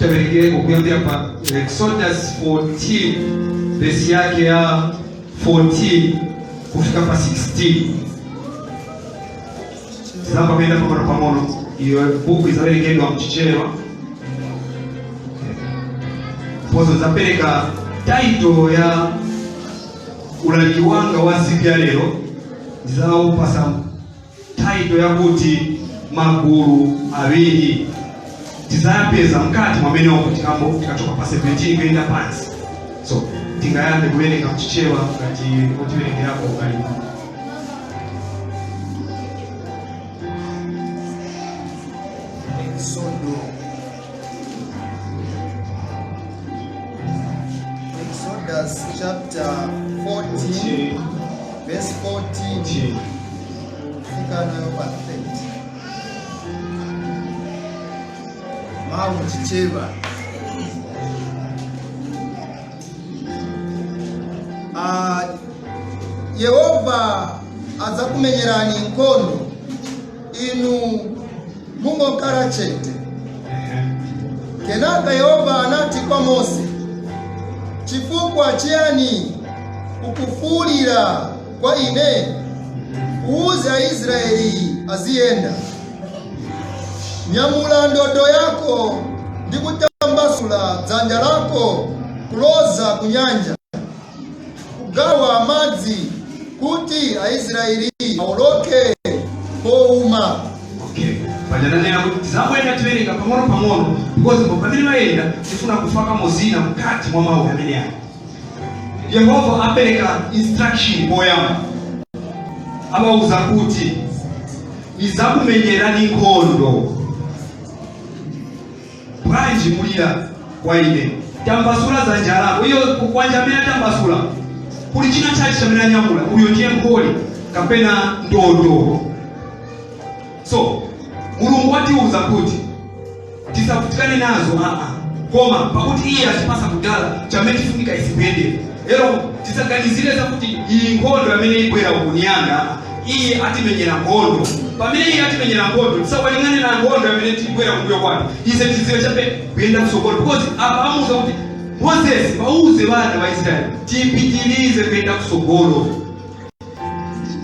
Tawerengeko kuyambira pa Exodus 14 verse yake ya 14 kufika pa 16. Tizamba kuyenda pang'ono pang'ono. Iyo buku izawerengedwa mchichewa, pozo zapereka title ya ulaliki wanga wa siku ya lero. Ndizaupasa title yakuti "Magulu Awiri". Tizayapeza mkati mwamene tikambo tikachoka pa 17 kuyenda pansi. So tingayambe kuwerenga mchichewa ngati otiwerengerako kalibu. Exodus chapter 14 verse 14 kufika nayo pa 30. Mawu Chichewa. Ah, Yehova adzakumenyerani nkhondo, inu mungokhala chete. Kenaka Yehova anati kwa Mose, "Chifukwa chiyani ukufuwulira kwa ine? Uwuze Aisraeli aziyenda. Nyamula ndodo yako ndi kutambasula dzanja lako kuloza ku nyanja, kugawa madzi kuti Aisraeli awoloke powuma." Okay, pajananena kuti tizabwenda tiwerenga pang'ono pang'ono because pamene mayenda tifuna kufakamo zina mkati mwa mawu amene ayo. Yehova apereka instruction poyamba, amawuza kuti, "Nizakumenyerani nkhondo. Bwanji mulira kwa ine? Tambasula dzanja lako." Iyo kwanja amene atambasula kuli china chachi chamene anyamula, uyo ndiye nkholi kapena ndodo. So Mulungu watiuza kuti tisavutikane nazo, aa, koma pakuti iye azipasa kudala chamene tifunika isipende. Ero tisaganizire zakuti iyi nkhondo amene ibwera ukuniyanga. Aa, iye atimenyera nkhondo. Pamene iye atimenyera nkhondo, tisawalingane na nkhondo amene tibwera kumbuyo kwake. Ize tiziwe chape kuyenda kusogolo, because apa amuuza kuti, "Moses, bauze bana ba Israeli tipitilize kuyenda kusogolo."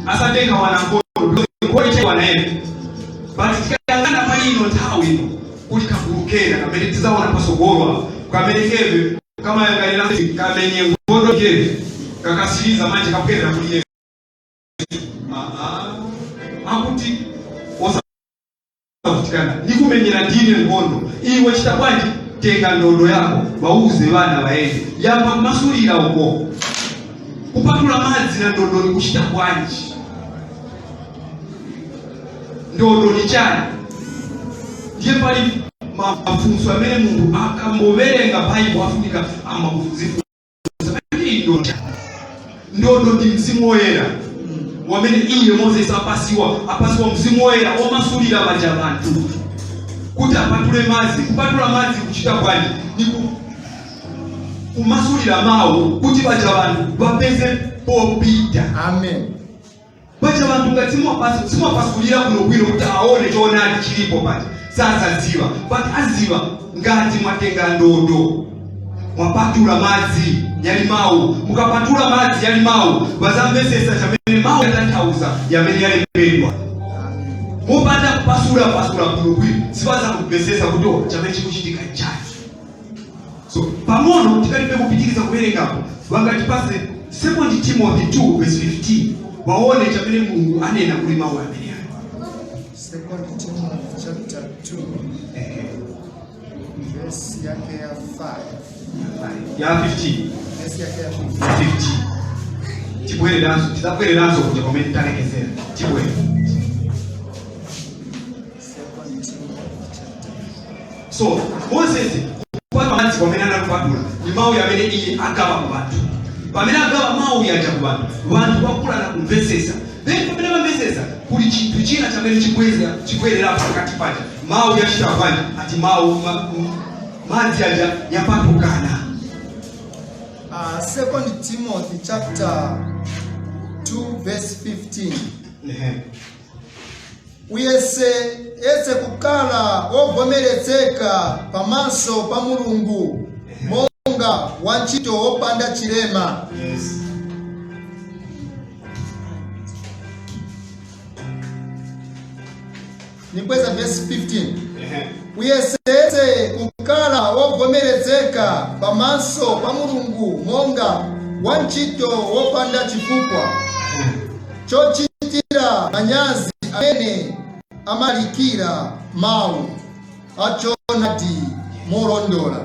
Asatenga wana nkhondo, because nkhondo wanaenda. But tikayang'ana pali ino nthawi ino, kuli kagulukera kamene tizaona pasogolo apo, kamene keve kamayangalira kamenye nkhondo, keve kakasiriza manje kabwerera kuli Yesu. Ah, ah. Akuti, "Osavutikana, ndikumenyera ndine nkhondo. Iwe chita bwanji? Tenga ndodo yako, bauze bana baende." Yamba kumasulira uko kupatula madzi na ndodo ni kuchita bwanji? Ndodo ni chani? Ndiye pali mafunso amene munthu akambowerenga Baibo afunika amakuzifunsa. Ndodo chani? Ndodo ndi Mzimu Woyera wamene iye Moses apasiwa Mzimu Woyera omasulira baja banthu kuti apatule madzi. Kupatula madzi kuchita bwanji? Ni kumasulira mawu kuti baja banthu bapeze popita. Amen. Paja banthu ngati simuwapasulira kuno bwino kuti aone choonadi chilipo paja, sazadziwa. But aziwa ngati mwatenga ndodo, mwapatula madzi yali mawu. Mukapatula madzi yali mawu, bazamvesesa chamene mawu yatanthauza yamene yalembedwa. Mupanda kupasula pasula bwino bwino, sibaza kumvesesa kuti, oh, chamene chikuchitika nchani. So pang'ono tikalibe kupitiriza kuwerengapo, vangatipase 2 Timothy 2 verse 15, waone chamene Mulungu anena kuli mawu amene ayo. Second Timothy chapter 2 verse yake ya 5. Ya 15. Verse yake ya 15. Ya 15. Tibwereranso, tizabwereranso kuja pamene talekezera. Tibwere. Second Timothy chapter So Moses kupatula madzi pamene anakupatula ni mawu amene iye agawa ku banthu. Pamene agawa mawu yaja ku banthu, banthu bakula na kumvesesa. Then pamene bamvesesa, kuli chinthu china chamene chibweza chibwerera pakati paja. Mawu yachita bwanji? Ati mawu madzi aja yapatukana. Second Timothy chapter 2 verse 15. Ehe. Uyese kukhala wovomerezeka pamaso pa Mulungu monga wantchito wopanda chilema. Yes. Nibweza verse 15. Uyesetse kukhala wovomerezeka pamaso pa Mulungu monga wantchito wopanda chifukwa chochitira manyazi, amene amalalikira mawu achoonadi molondola.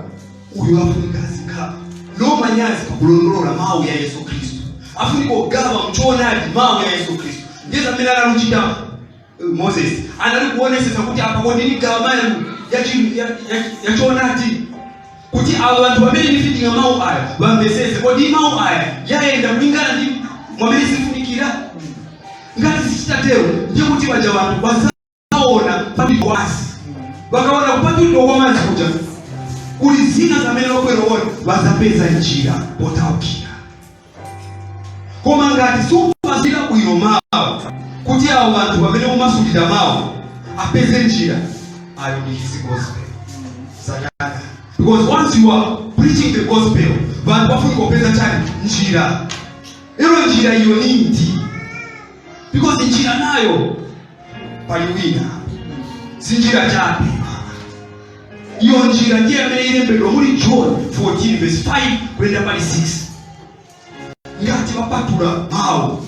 Uyu afunika azikhala no manyazi pakulondolola mawu ya Yesu Khristu. Afunika kugawa mchoonadi mawu ya Yesu Khristu. Ndiye zamene analuchita Moses. Anali kuonesesa kuti apa kodi ndigawa mawu ya choonadi kuti awa vanthu pamene ndifitinga mawu aya vamvesese. Kodi mawu aya yayenda kulingana ndi mwamene zifunikira? Ngati zichitatero, ndiye kuti vaja vanthu vazaona kupatulidwa kwa madzi. Vakaona kupatulidwa kwa madzi kuja kuli zina zamene lokweroona, vazapeza njira potaukira. Koma ngati sumasulira bwino mawu kuti awo vanthu pamene umasulira mawu apeze njira, ayo ndi his gospel satana. Because once you are preaching the gospel, vanthu vafunika kupeza chani? Njira. Ilo njira iyo ni nti? Because njira nayo pali wina, si njira chabe. Iyo njira ndiye amene ilembedwa muli John 14 verse 5 kuyenda pali 6. Ngati vapatula mawu,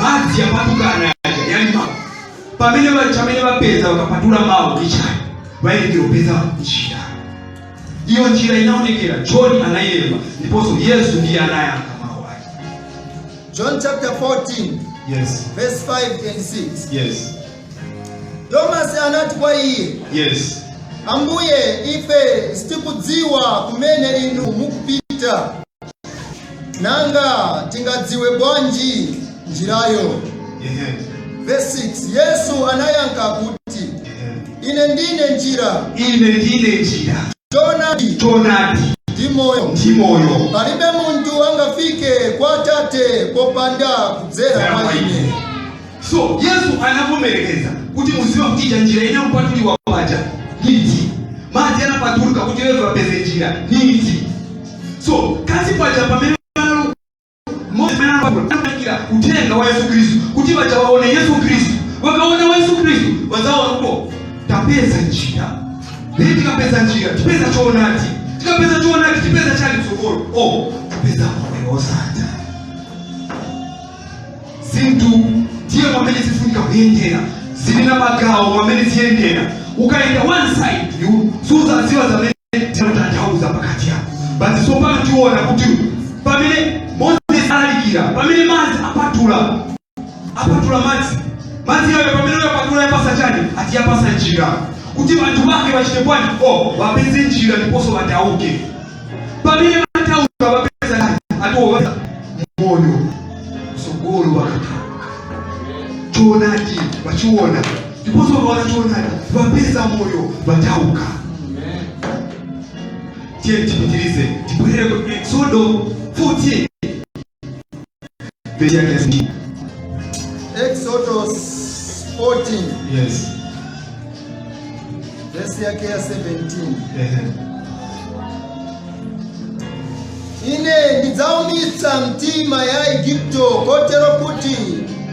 madzi apatukana aja yali mawu. Pamene chamene vapeza vakapatula mawu ndi chani? Vayenekera kupeza njira. Iyo njira inaonekera, John anayilemba, ndiponso Yesu ndiye anayankha mawu ake. John chapter 14, verse 5 and 6. Tomasi anati kwa iye, "Ambuye, ife sitikudziwa kumene inu mukupita, nanga tingadziwe bwanji njirayo?" Verse 6, Yesu anayankha kuti, "Ine ndine njira, Ine ndine njira, choonadi choonadi ndi moyo. Ndi moyo. Palibe munthu angafike kwa Atate popanda kudzera mwa ine." So Yesu anavomerekeza kuti muziwe kuti ija njira ina kupatuliwa paja niti madzi anapatulika kuti wewe vapeze njira niti. So kasi paja pamene Mose anapangira uthenga wa Yesu Khristu kuti vaja waone Yesu Khristu. Vakaona wa Yesu Khristu, vazaona kuti tapeza njira. Then tikapeza njira tipeza choonadi. Tikapeza choonadi tipeza chali tsogolo? Oh, tipeza moyo wosatha. Zinthu ndiye mwamene zifunika kuyendera, zili na magawo mwamene ziyendera. Ukayenda one side, you suzaziwa zamene zinatanthauza pakati yako. But tsopano tiona kuti pamene Moses alalikira, pamene madzi apatula, apatula madzi, madzi ayo pamene yapatula yapasa chani? Ati yapasa njira kuti vanthu vake vachite bwanji? Oh, vapeze njira ndiponso vatauke. Pamene vatauka vapeza chani? Ati vapeza moyo sogolo. Vakatauka choonadi vachiona, ndiponso vakaona choonadi vapeza moyo, vatauka. Tiye tipitirize, tibwerere ku Exodo 14 verse yake ya 17. Exodus 14, verse yake ya 17. Ine ndidzaumitsa mtima ya Igupto kotero kuti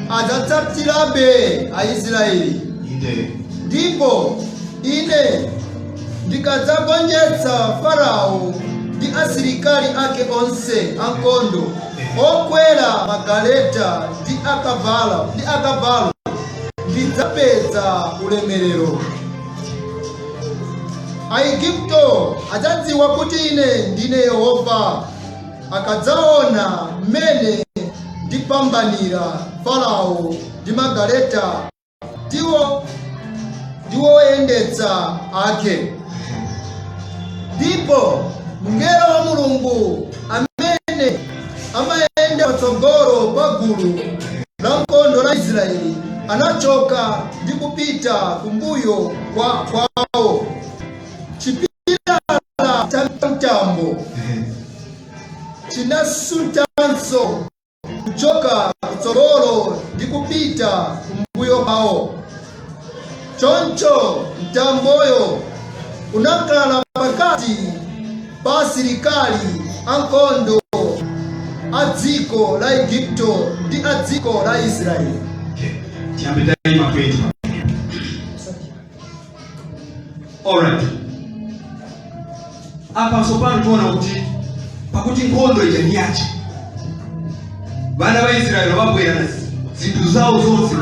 adzatsatirabe Aisraeli. Ndipo ine ndikadzagonjetsa Farao ndi asilikali ake onse ankhondo okwera magaleta ndi akavalo, ndidzapeza ulemerero. Aigupto adzadziwa kuti ine ndine Yehova akadzaona mmene ndipambanira Farao ndi magaleta ndiwo oyendetsa ake. Ndipo mngelo wa Mulungu amene amayenda patsogolo pa gulu la nkhondo la Israeli anachoka ndi kupita kumbuyo kwawo. Chipilala cha mtambo chinasunthanso kuchoka kutsogolo ndi kupita kumbuyo kwawo. Choncho mtamboyo unakhala pakati pa asilikali ankhondo a dziko la Igupto ndi a dziko la Israeli. Okay. Tiyambe tayima 20. Alright. Apa tsopano tiona kuti pakuti nkhondo ija ni yache. Vana va Israeli vabwera na zinthu zawo zonse.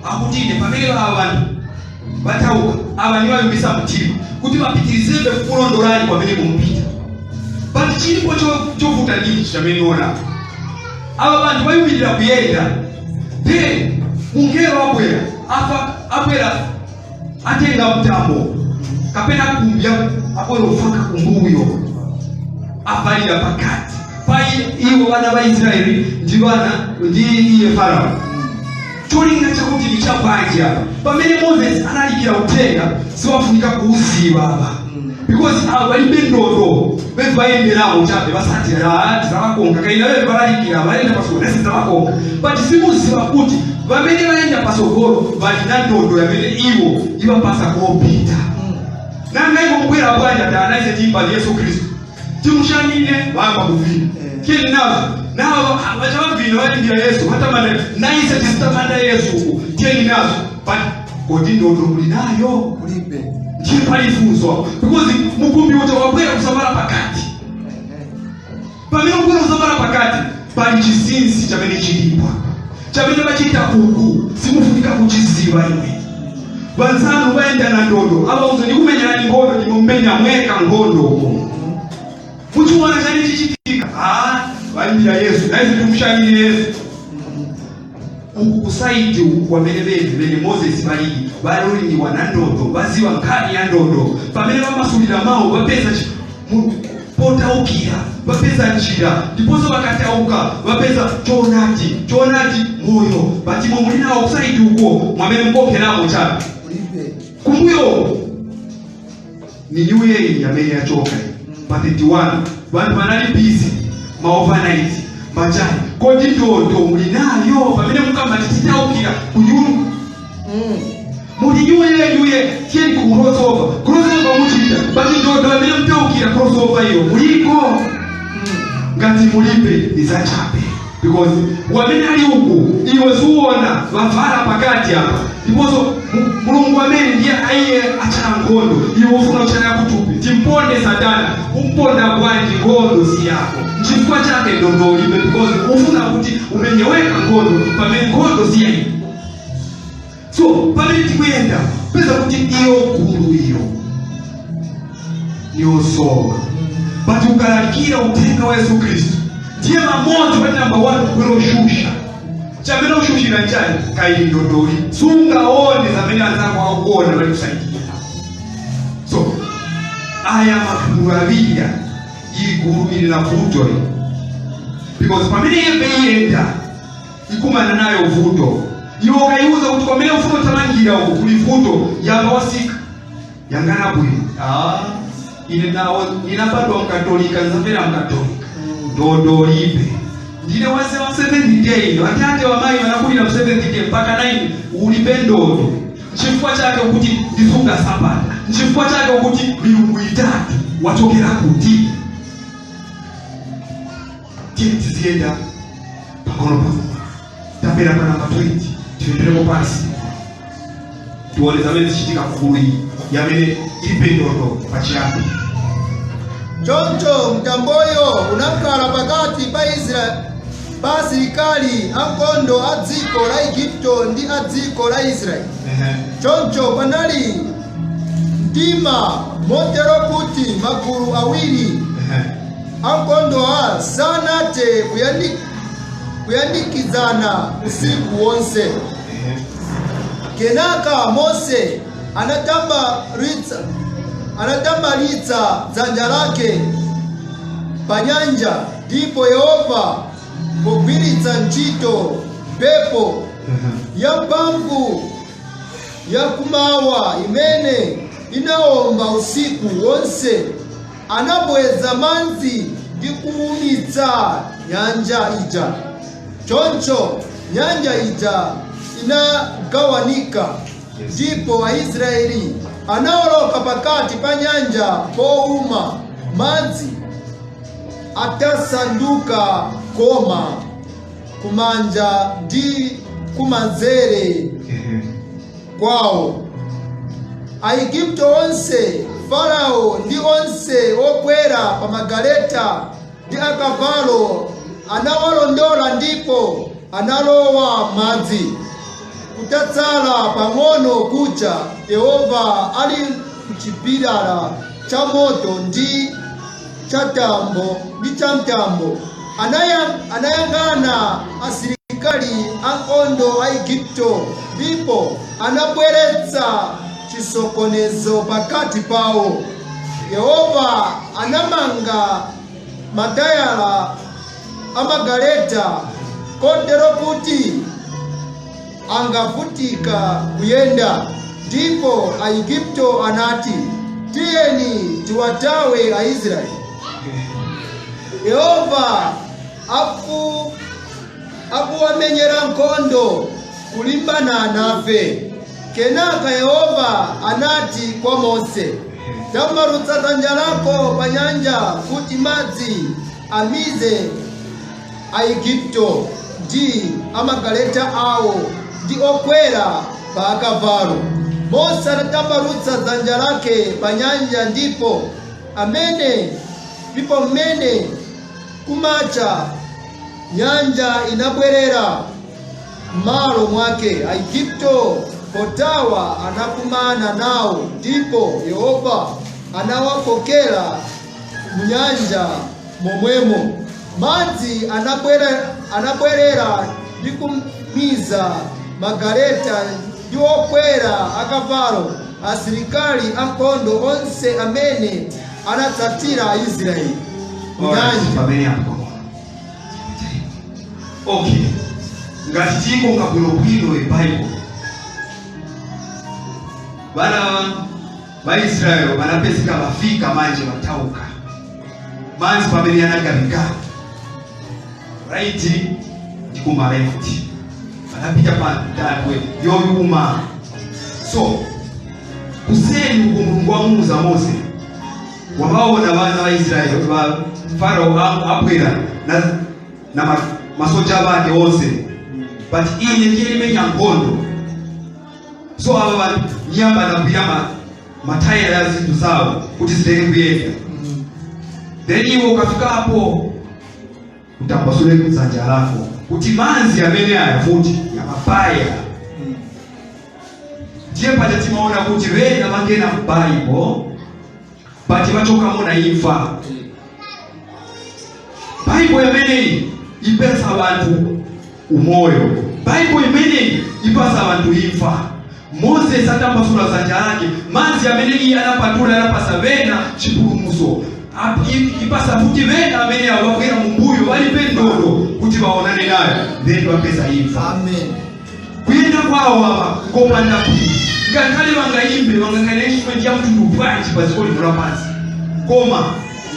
Akuti ine pamene ava vantu vatauka, ava nivayimbisa mtima kuti vapitirizebe kukulondolani pamene mumpita. But chilipo chovuta ndichi chamene niona. Ava vantu vayimirira kuyenda, then mungelo abwera, afa abwera, atenga mtambo kapena kumbi, abwera ufaka kumbuyo, avalira pakati pa iwo vana va Israeli ndi vana ndi iye Farao. Cholinga chakuti ni chabwanji apa? Pamene Moses alalikira uthenga, siwafunika kuuziva apa, because avo valibe ndodo, vevi vayenderamo chabe, vasati tizavakonga kaina. Vevi valalikira, vaenda pasogolo, nasi tizavakonga, but simuziva kuti vamene vaenda pasogolo vali na ndodo yamene iwo ivapasa kuopita. Nanga ivo mubwera bwanja taanaise timba Yesu Kristu, timushanine, vamba kuvina. Kini nazo nawo vachavabvina, valimbira Yesu, vatamanda, naise tisitamanda Yesu uku, tiyeni nazo. But kodi ndodo muli nayo? Kulibe. Ndiye palifunso, because mukumbi uja wabwera kusamala pakati. Pamene ubwera kusamala pakati, pali chisinsi chamene chilipo, chamene vachita uku, simufunika kuchiziva imwe. Vanzanu vaenda na ndodo, avauze ndikumenyerani nkhondo, ndimumenya mweka nkhondo uko. Muchiona chani chichitika? Ah, vaimbira Yesu, naise timushanire Yesu. Uku ku side uku kwamene bezi bene Moses balili, baloliniwa na ndodo, baziwa nkhani ya ndodo. Pamene bamasulira mawu, bapeza potaukira, bapeza njira, ndiponso bakatauka bapeza choonadi, choonadi moyo. Batimo muli nawo ku side uko mwamene mukokheramo chabe? Kulibe. Kumbuyo ni new year iyi amene yachoka iyi pa 31, vantu vanali busy ma overnight machani. Kodi ndodo muli nayo pamene mukamba tititaukira kunyulu? Muli new year, new year, tiyeni ku crossover. Crossover muchita, but ndodo amene mutaukira crossover iyo muliko? Ngati mulibe, ni zachabe, because wamene ali uku iwe suona, vavala pakati apa. Ndiponso Mulungu amene ndiye aiye achala nkhondo, iwe ufuna kuchala kutupi. Timponde Satana, umponda bwanji? Nkhondo si yako. Nchifukwa chake ndodo ulibe, because ufuna kuti umenyeweka nkhondo pamene nkhondo si yaiko. So pamene tikuyenda, peza kuti iyo gulu iyo niyosowa, but ukalalikira uthenga wa Yesu Khristu, ndiye mamodzi pati namba 1 kubwera ushusha. Chamene ushushira nchani? Kaili ndodoli, sungaone zamene anzako akuona, bali kusaidia. So aya magulu awiri, iyi gulu ili na vuto iyi, because pamene yembe iyenda ikumana nayo vuto. Iwe ukaiuza kuti kwamene ufuna utamangira uku kuli vuto, yamba wasika yangana bwino. Ah, ine nawo ninabadwa mkatolika, nzamvera mkatolika, ndodo libe. Ndine wase wa Seventh Day ino, atate wa mayi wanakulira mu Seventh Day mpaka 9, ulibe ndodo. Nchifukwa chake ukuti ndisunga Sabata, nchifukwa chake ukuti milungu itatu, wachokera kuti? Tiye tiziyenda pang'ono pang'ono. Tapera pa namba 20, tiyendereko pansi, tione zamene zichitika kugulu iyi yamene ilibe ndodo pachiyambi. Choncho mtamboyo unakhala pakati pa Israeli, pa asilikali ankhondo a dziko la Igupto ndi a dziko la Israeli. Choncho panali mdima, motero kuti magulu awiri ankhondowa sanathe kuyandikizana usiku wonse. Kenaka Mose anatambalitsa dzanja lake pa nyanja, ndipo Yehova pogwiritsa ntchito mphepo yamphamvu yakumawa imene inawomba usiku wonse, anabweza madzi ndi kuwumitsa nyanja ija. Choncho nyanja ija inagawanika. Yes. Ndipo Aisraeli anawoloka pakati pa nyanja powuma, madzi atasanduka koma kumanja ndi kumanzere kwawo. Aigupto onse, Farao ndi onse okwera pa magaleta ndi akavalo anawalondola ndipo analowa madzi. Kutatsala pang'ono kucha, Yehova ali mchipilala cha moto ndi cha mtambo ndi cha mtambo anayang'ana asilikali ankhondo a Igupto ndipo anabweretsa chisokonezo pakati pawo. Yehova anamanga matayala amagaleta kotero kuti angavutika kuyenda. Ndipo Aigupto anati, "Tiyeni tiwatawe Aisraeli. Yehova akuwamenyera nkhondo kulimbana nafe." Kenaka Yehova anati kwa Mose, "Tambalutsa dzanja lako pa nyanja kuti madzi amize Aigupto ndi amagaleta awo ndi okwera pa akavalo." Mose anatambalutsa dzanja lake pa nyanja, ndipo mmene kumacha nyanja inabwerera m'malo mwake. Aigupto potawa anakumana nawo, ndipo Yehova anawakokera mnyanja momwemo. Madzi anabwerera ndi kumiza magaleta ndi okwera akavalo, asilikali ankhondo onse amene anatsatira Aisraeli Alright, nyanja. Pamene apo, okay, ngati tikonka bwinobwino Bible, vana va Israeli vanapezeka vafika manje vatauka manzi pamene anagawika right ndi kuma left, vanapita pa nthambwe yoyuma. So kuseni uku Mulungu wamuuza Mose, wavaona vana va Israeli va Farao abwera na masoja vake onse, but ine ndiye limenya nkhondo. So ava vanhu nyamba nagwira matayera ya zinthu zawo kuti zileke kuyenda. Then iwe ukafikapo utambasule kudzanja lako kuti manzi amene aya futi yamapaya. Ndiye paja timaona kuti vena vangena m'Bible but vachokamo na imfa. Bible imeneyi ipesa vanthu umoyo, Bible imeneyi ipasa vanthu imfa. Moses atambasula dzanja lake, manzi amene iye anapatula anapasa vena chipulumutso. Ipasa futi vena amene awabwera mumbuyo valibe ndodo kuti vaonane nayo, then vapeza imfa. Amen. Kuyenda kwawo apa ngopanda phindu. Ngakhale vangayimbe, vangakhale instrument ya mtundu bwanji pa dziko lino lapansi, koma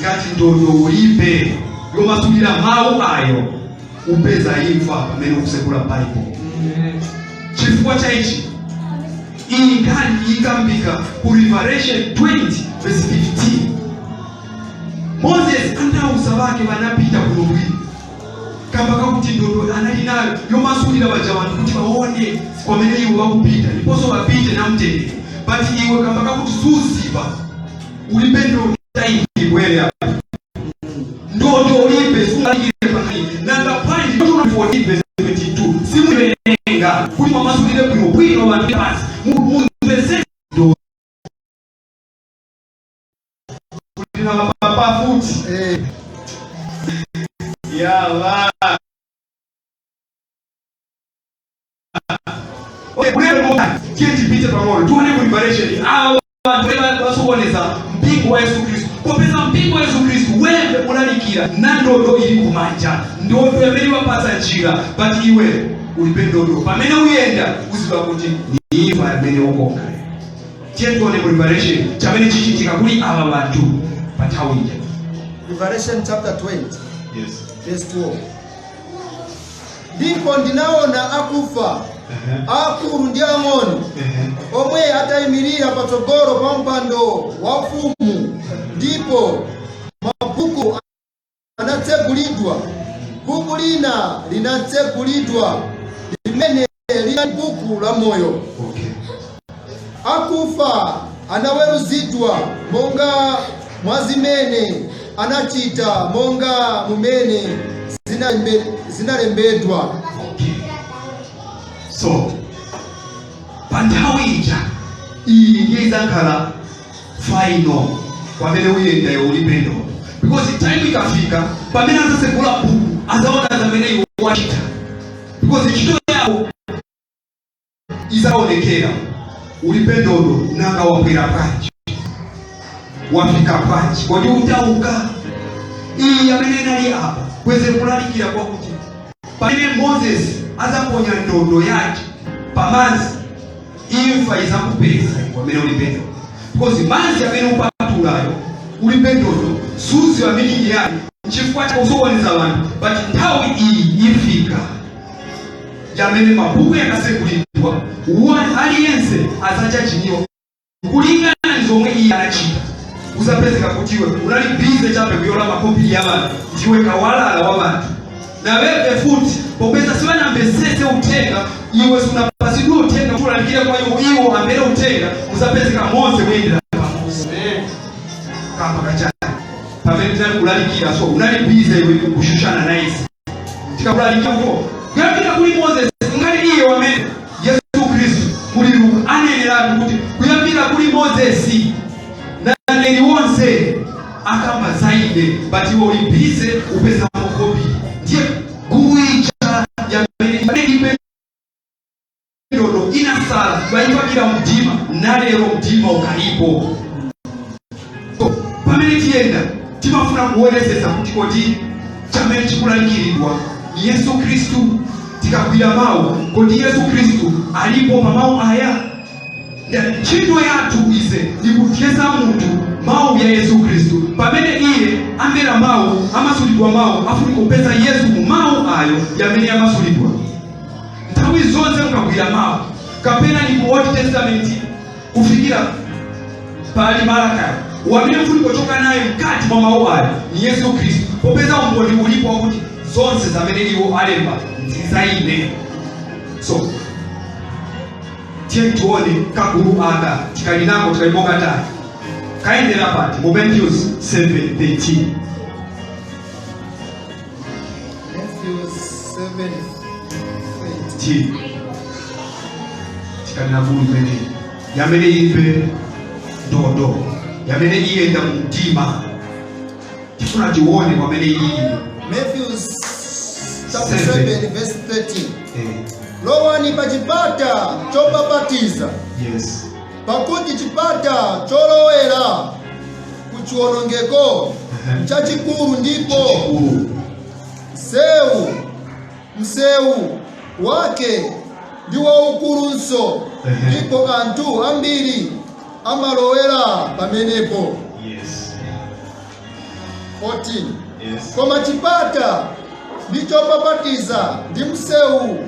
ngati ndodo ulibe yomasulira mawu ayo, upeza imfa pamene ukusekula Bible. Chifukwa cha ichi, iyi nkhani ikambika ku Revelation 20 verse 15. Moses anauza vake vanapita kulowira kamba kakuti ndodo anali nayo yomasulira vaja vantu kuti vaone kwamene iwo vakupita ndiponso vapite namtendere. But iwe kamba kakuti suziva, ulibe ndodo, taibwere apa ndodo ulibe, sungalikire pakali nanga panji 14 verse 22 simuverenga kuti mwamasulire bwino bwino vantu pasi mumvese ndodo kulina mapapa futi. Yava. Okay, tiye tipite pang'ono tione ku Revelation awa vantu vasokoneza mpingo wa Yesu Khristu, popeza mpingo wa Yesu Khristu wembe ulalikira na ndodo ili kumanja, ndodo yamene wapasa njira. But iwe ulibe ndodo, pamene uyenda uziva kuti ni imfa yamene ukonka. Tiye tione ku Revelation chamene chichitika kuli ava vantu pa nthawi ija. Revelation chapter 20, Yes. verse 12. Ndipo ndinaona akufa. Akulu ndi ang'ono, omwe atayimirira patsogolo pa mpando wa ufumu, ndipo mabuku anatsegulidwa. Buku lina linatsegulidwa, limene linali buku la moyo. Akufa anaweruzidwa monga mwa zimene anachita, monga mumene zinalembedwa. Okay. So pa nthawi ija, iyi ndiye idzakhala final pamene uyenda iwe ulibe ndodo, because time ikafika pamene azasegula buku, azaona zamene iwe wachita, because ntchito yako izaonekera. Ulibe ndodo, nanga wabwera bwanji? Wafika bwanji? Kodi utauka? Iyi amene inali apa kweze kulalikira kwakuti pamene Moses azaponya ndodo yake pamanzi, imfa izakupeza iwe amene ulibe ndodo, because manzi amene upatulayo ulibe ndodo, suziwa meaning yake, nchifukwa chakusokoneza vanthu. But nthawi iyi ifika yamene mabuku yakasegulidwa, one aliyense azachachiniwa kulingana ndi zomwe iye anachita. Uzapezeka kuti iwe unali busy chabe kuyola makopili ya vanthu, ndiwe kawalala wa vanthu, naweve futi popeza sivanamvesese uthenga. Iwe sunapasidwe uthenga kuti ulalikire kwa iwo, iwo amvere uthenga. Uzapezeka monse muyendera pamodzi kamba kachani? Pamene tinali kulalikira, so unali busy iwe kushushana naisi. Tikakulalikira ko kuyambira kuli Moses, ngati iye wamene Yesu Khristu kuli Luka aneneratu kuti kuyambira kuli Mozesi na aneneri wonse akamba za ine, but iwe uli busy upeza makopi. Ndiye gulu ija yamene ipe ndodo inasala, vayipakira mdima, nalero mdima ukalipo. So, pamene tiyenda timafuna kuonesesa kuti kodi chamene chikulalikidwa ni Yesu Khristu? Tikagwira mawu, kodi Yesu Khristu alipo pa mawu aya? Ntchito yathu ise ni kudyesa munthu mawu ya Yesu Khristu. Pamene iye amvera mawu, amasulidwa mawu, afuni kupeza Yesu mu mawu ayo yamene yamasulidwa. Nthawi zonse mukagwira mawu, kapena ni ku Old Testament kufikira pali Malaki, wamene mfuni kuchoka naye mkati mwa mawu ayo ni Yesu Khristu, popeza umboni ulipo wakuti zonse zamene iwo alemba ndi za ine. So tiye tione kagulu aka tikali nako, tikalipo katatu, kayendera pati mu Matthews 7:13. Matthew 7. Ti tikanena gulu imene yamene ilibe ndodo, yamene iyenda mu mdima, tifuna tione pamene ilili. Matthew chapter 7. 7 verse 13. Eh, Lowani pa chipata chopapatiza, pakuti chipata cholowera ku chiwonongeko chachikulu, ndipo chikulu, msewu wake ndi waukulunso, ndipo anthu ambiri amalowera pamenepo. 14. Koma chipata ndi chopapatiza ndi msewu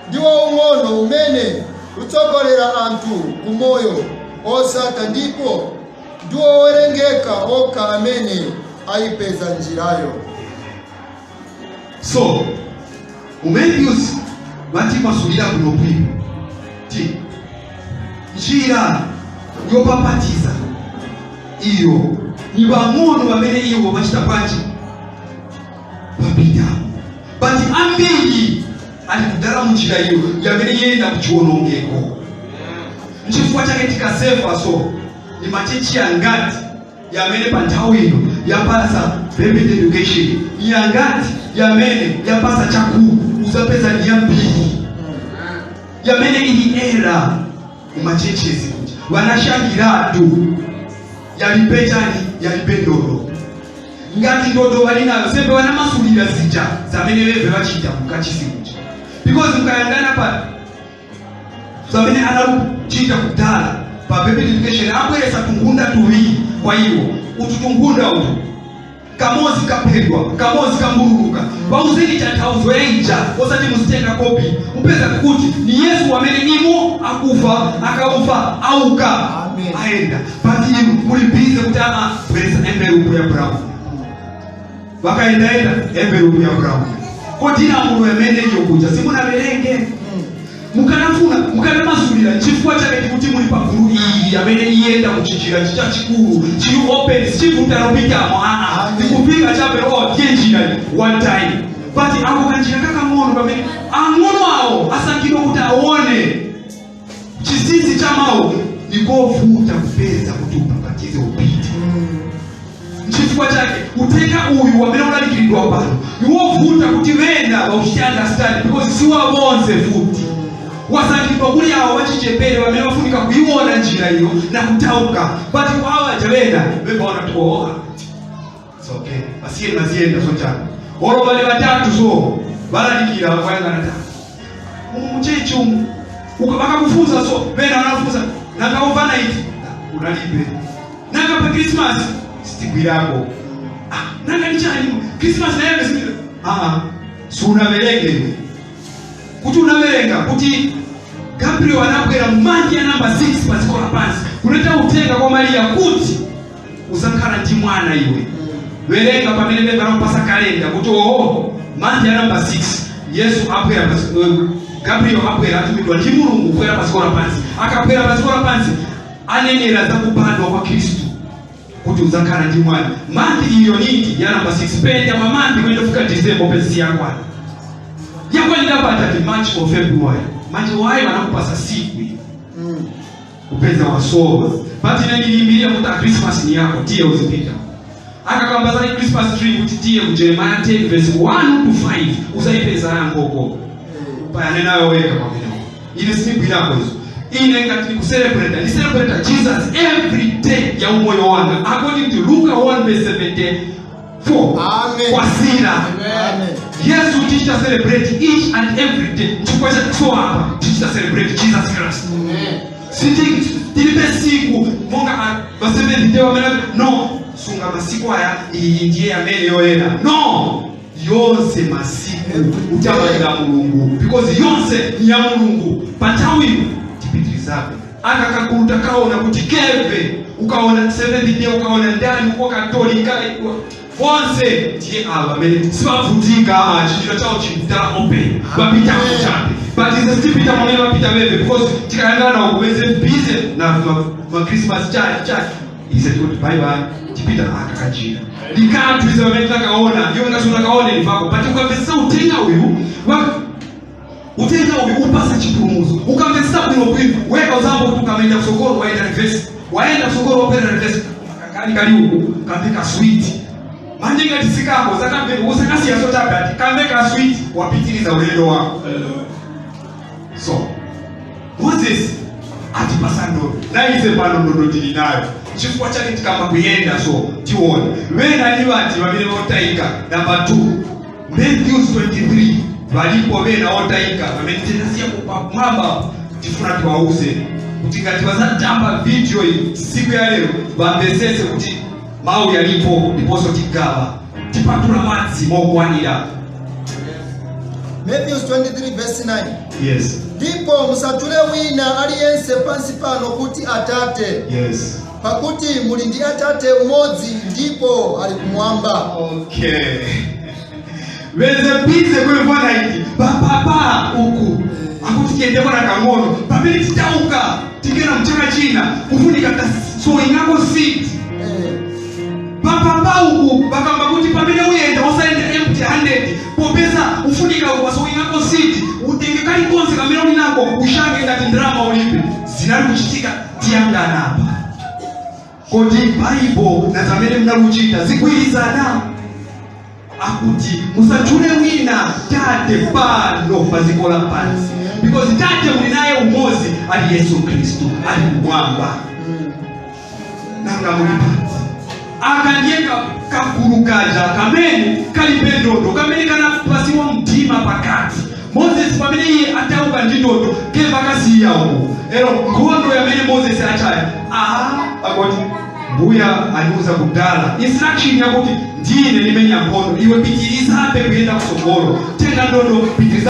ndi waung'ono umene utsogolera anthu ku moyo osatha, ndipo ndi owerengeka okha amene ayipeza njirayo. So mu Matthews vatimasulira bwino bwino ti njira yopapatiza iyo ni vang'ono pamene iwo vachita bwanji? Vapitamo, but ambiri ali kudala munjira iyo yamene yenda kuchiwonongeko. Nchifukwa chake tikasefa, so ni ma church yangati yamene pa nthawi ino yapasa basic education? Ni yangati yamene yapasa chakulu? Uzapeza ni yambiri yamene ili era muma churches kuti vanashangiratu yalibe chani? Yalibe ndodo. Ngati ndodo vali nayo, sembe vanamasulira zija zamene veve vachita mukachisi kuja, because mukayangana pa zamene analuchita kudala pa baby education, abweresa tungunda tuwiri kwa iwo. Utu tungunda utu Kamozi kaphedwa, kamozi kambululuka. Pauzeni tanthauzo yaija, osati muzitenga copy. Upeza kuti ni Yesu amene imo akufa, akaufa, auka. Amen. Aenda. But inu muli busy kuti ama bweresa envelope ya brown. Vakaendaenda envelope ya brown. Kodi lamulo yamene iyo kuja simunaverenge? Mukanafuna mukanamasulira. Chifukwa chake tikuti muli pagulu iyi amene iyenda muchinjira chachikulu chili open, sichivutanopitamo aa. Amen. Tikufika chabe, oh, ndiye njira iyi, one time. But ako kanjira kakang'ono pamene ang'ono awo asankhidwa kuti aone chinsinsi cha mawu, nikovuta kupeza kuti upapatize upite. Chifukwa chake uthenga uyu wamene unalikiridwa pano niwovuta kuti wena wauchite understand, because siwawonse futi wasankhidwa kuli awo wachichepere wamene wafunika kuiona njira iyo na kutauka. But awaja wena wevaona kuti, oh, it's okay, basiyeni baziyenda. So chani, olo bali batatu so balalikira kwayangana tatu umu muchechi umu, vakakufunza so vena vanafunza, nanga overnight unalibe? Nanga pa Christmas sitigwirako? Ah, nanga ni chani Christmas naye? Ah, sunaverenge iwe. Kuti unaverenga kuti Gabriel anabwera mu month ya namba 6 pa dziko lapansi kuleta uthenga kwa Mariya kuti uzakhala ndi mwana iwe. Werenga pamene bemba nakupasa kalenda kuti, oho, month ya namba 6 Yesu abwera Gabriel abwera, atumidwa ndi Mulungu kubwera pa dziko lapansi. Akabwera pa dziko lapansi anenera za kubadwa kwa Khristu kuti uzakhala ndi mwana month iyo niti ya namba 6. Penda ma month kuyenda kufika December, pesi yakwana yakwanira patati March or February. Manje wayi wanakupasa siku iyo kupeza wasoma. But ine ndilimiria kuti a Christmas ni yako, tiye uzipita. Akakamba za Christmas tree kuti tiye ku Jeremiah 10 verse 1 to 5, uzaipeza yankoko payane nayo weka pamenepo. Ine sindigwirako izo. Ine ngati ndikucelebrate, ndicelebrate Jesus every day ya umoyo wanga according to Luka 1 verse 74. Amen. Kwasira. Amen. Yesu tichita celebrate each and every day. Chifukwa cha so apa tichita celebrate Jesus Christ. Siti tilibe siku monga ba Seventh Day wamene no sunga masiku aya, iyi ndiye amene yoyera. No, yonse masiku utamalira Mulungu, because yonse ni ya Mulungu. Pa nthawi ino tipitirizabe. Aka kagulu takaona kuti keve ukaona Seventh Day, ukaona ndani uko Katolika, onse ndiye ava amene sivavutika. Chinjira chawo chikutala open, vapita kuchabe. But ize sitipita mwamene vapita veve, because tikayangana uku veze busy na ma Christmas church church. Ize tikuti bye bye, tipita aka kanjira likanthu ize pamene takaona iwe ngasi unakaone livako. But ukamvetsetsa uthenga uyu uthenga uyu upasa chipulumutso. Ukamvetsetsa bwinobwino weka uzambo kuti ukamenda kusogolo waenda reverse, waenda kusogolo wapera reverse, kakani kali uku kamve ka sweet. Manje ngati sikako zakamve usakasiya sochabe ati kamve ka sweet, wapitiriza ulendo wako. So Moses atipasa ndodo, na ise pano ndodo tili nayo. Chifukwa chake tikamba kuyenda so tiona vena ni vati vamene votayika. Namba 2, Matthews 23, valipo vena otayika vamene tinasiya pamwamba. Tifuna tiwauze kuti ngati vazatamba video iyi siku ya lero vamvesese kuti mawu yalipo, ndiponso tigawa tipatula madzi mokwanira. Matthew 23 verse 9. Yes. Ndipo musatchule wina aliyense pansi pano kuti atate, pakuti muli ndi atate umodzi, ndipo ali kumwamba. Okay, venze busy kuivona iti papapa uku akuti tiyendeko na kang'ono pamene titauka tikena mchaka china kufunika tasoingako seed. Papapa uku vakamba kuti pamene uyenda usayenda empty handed, popeza ufunika wasoingako seed, utenge kalikonse kamene uli nako ushange ngati ndalama ulibe. Zinali kuchitika tiyangana apa. Kodi Baibo na zamene mnaluchita zigwirizana? Akuti musatchule wina tate pano pa dziko lapansi, because tate muli naye umodzi, ali Yesu Khristu ali kumwamba. Nanga muli pati? Aka ndiye kagulu kaja kamene kalibe ndodo, kamene kanapasiwa mdima pakati. Moses pamene iye atauka ndi ndodo keva kasiya uko, ero nkhondo yamene Moses achaya aha akuti Mbuya aniuza kudala instruction yakuti ndine nimenya nkhondo, iwe pitirizabe kuyenda kusogolo, tenga ndodo, pitiriza.